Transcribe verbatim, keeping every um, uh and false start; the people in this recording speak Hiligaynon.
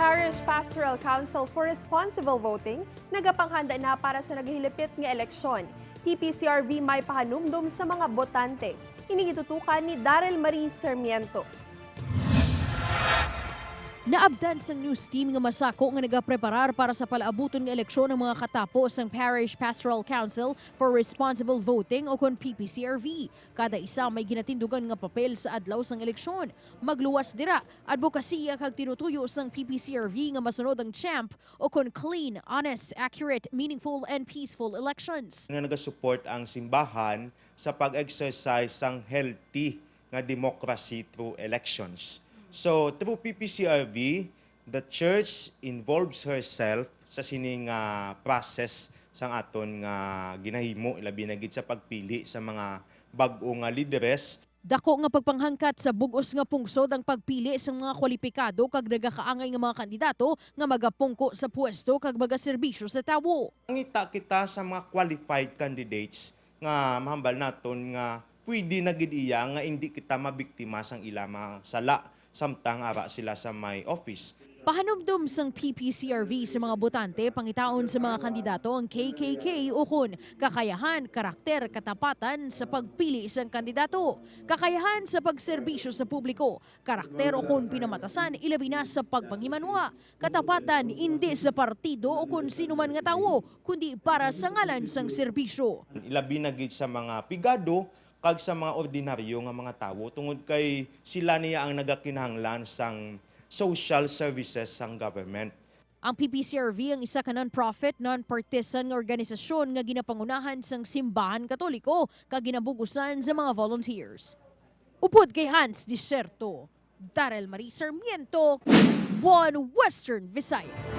Parish Pastoral Council for Responsible Voting nagapanghanda na para sa nagahilipit nga eleksyon. P P C R V may pahanumdom sa mga botante. Ini gitutukan ni Daryl Marie Sarmiento. Naabtan sang news team nga masako nga nagapreparar para sa palaabuton nga eleksyon ang mga katapo sang Parish Pastoral Council for Responsible Voting o kon P P C R V. Kada isa may ginatindugan nga papel sa adlaw sang eleksyon. Magluwas dira, adbokasiya kag tinutuyo sang P P C R V nga masunod ang champ o kon clean, honest, accurate, meaningful, and peaceful elections. Nga nagasupport ang simbahan sa pag-exercise sang healthy nga democracy through elections. So, through P P C R V, the church involves herself sa sini nga process sang aton nga ginahimo, labi na gid sa pagpili sa mga bag-o nga lideres. Dako nga pagpanghangkat sa bug-os nga pungsod ang pagpili sang mga kwalipikado kag nagakaangay nga mga kandidato nga magapungko sa pwesto kag magaserbisyo sa tawo. Mangita kita sa mga qualified candidates nga mahambal naton nga pwede na gid iya nga indi kita mabiktima sang ila mga sala samtang ara sila sa may office. Pahanumdom sang P P C R V sa mga botante, pangitaon sa mga kandidato ang K K K ukon kakayahan, karakter, katapatan sa pagpili sang kandidato, kakayahan sa pagserbisyo sa publiko, karakter ukon pinamatasan, ilabi na sa pagpanghimanoa, katapatan indi sa partido ukon sino man nga tawo, kundi para sa ngalan sang serbisyo. Ilabi na gid sa mga pigado kag sa mga ordinaryo nga mga tawo, tungod kay sila niya ang nagakinahanglan sang social services sang government. Ang P P C R V ang isa ka non-profit, non-partisan nga organisasyon nga ginapangunahan sang simbahan Katoliko kag ginabug-usan sa mga volunteers. Upod kay Hans Diserto, Daryl Marie Sarmiento, One Western Visayas.